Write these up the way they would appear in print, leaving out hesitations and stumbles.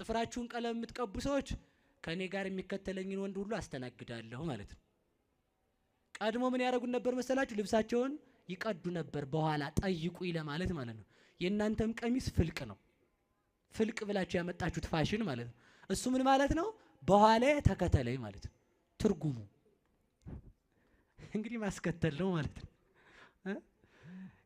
ጥፍራችሁን ቀለም የምትቀቡ ሰዎች ከእኔ ጋር የሚከተለኝን ወንድ ሁሉ አስተናግዳለሁ ማለት ነው። ቀድሞ ምን ያደረጉን ነበር መሰላችሁ? ልብሳቸውን ይቀዱ ነበር በኋላ ጠይቁኝ ለማለት ማለት ነው። የእናንተም ቀሚስ ፍልቅ ነው። ፍልቅ ብላችሁ ያመጣችሁት ፋሽን ማለት ነው። እሱ ምን ማለት ነው? በኋላ ተከተለኝ ማለት ነው። ትርጉሙ እንግዲህ ማስከተል ነው ማለት ነው።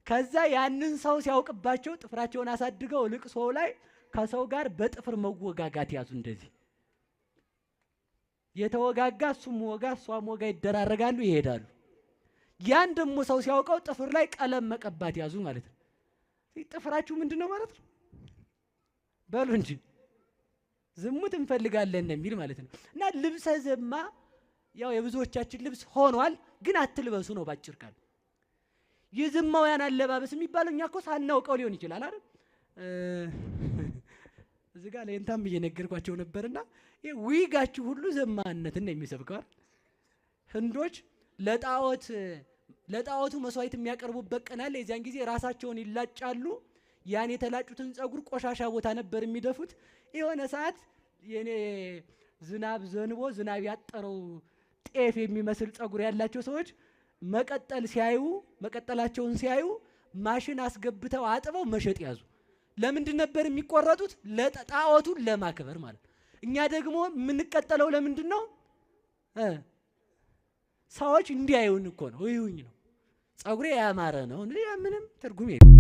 ከዛ ያንን ሰው ሲያውቅባቸው ጥፍራቸውን አሳድገው ልቅሶ ላይ ከሰው ጋር በጥፍር መወጋጋት ያዙ። እንደዚህ የተወጋጋ እሱም ወጋ እሷም ወጋ ይደራረጋሉ፣ ይሄዳሉ። ያን ደግሞ ሰው ሲያውቀው ጥፍር ላይ ቀለም መቀባት ያዙ ማለት ነው። ጥፍራችሁ ምንድን ነው ማለት ነው? በሉ እንጂ ዝሙት እንፈልጋለን የሚል ማለት ነው። እና ልብሰ ዘማ ያው የብዙዎቻችን ልብስ ሆኗል፣ ግን አትልበሱ ነው ባጭር ቃል። የዘማውያን አለባበስ የሚባለው እኛ እኮ ሳናውቀው ሊሆን ይችላል አይደል? እዚህ ጋር ለእንታም እየነገርኳቸው ነበርና ዊጋችሁ ሁሉ ዘማነትን ነው የሚሰብከው አይደል? ህንዶች ለጣዖቱ መስዋዕት የሚያቀርቡበት ቀን አለ። የዚያን ጊዜ ራሳቸውን ይላጫሉ። ያን የተላጩትን ጸጉር ቆሻሻ ቦታ ነበር የሚደፉት። የሆነ ሰዓት የኔ ዝናብ ዘንቦ ዝናብ ያጠረው ጤፍ የሚመስል ጸጉር ያላቸው ሰዎች መቀጠል ሲያዩ መቀጠላቸውን ሲያዩ ማሽን አስገብተው አጥበው መሸጥ ያዙ። ለምንድን ነበር የሚቆረጡት? ለጣዖቱን ለማክበር ማለት ነው። እኛ ደግሞ የምንቀጠለው ለምንድን ነው? ሰዎች እንዲያዩን እኮ ነው። እዩኝ ነው። ጸጉሬ ያማረ ነው። ምንም ትርጉም የለም።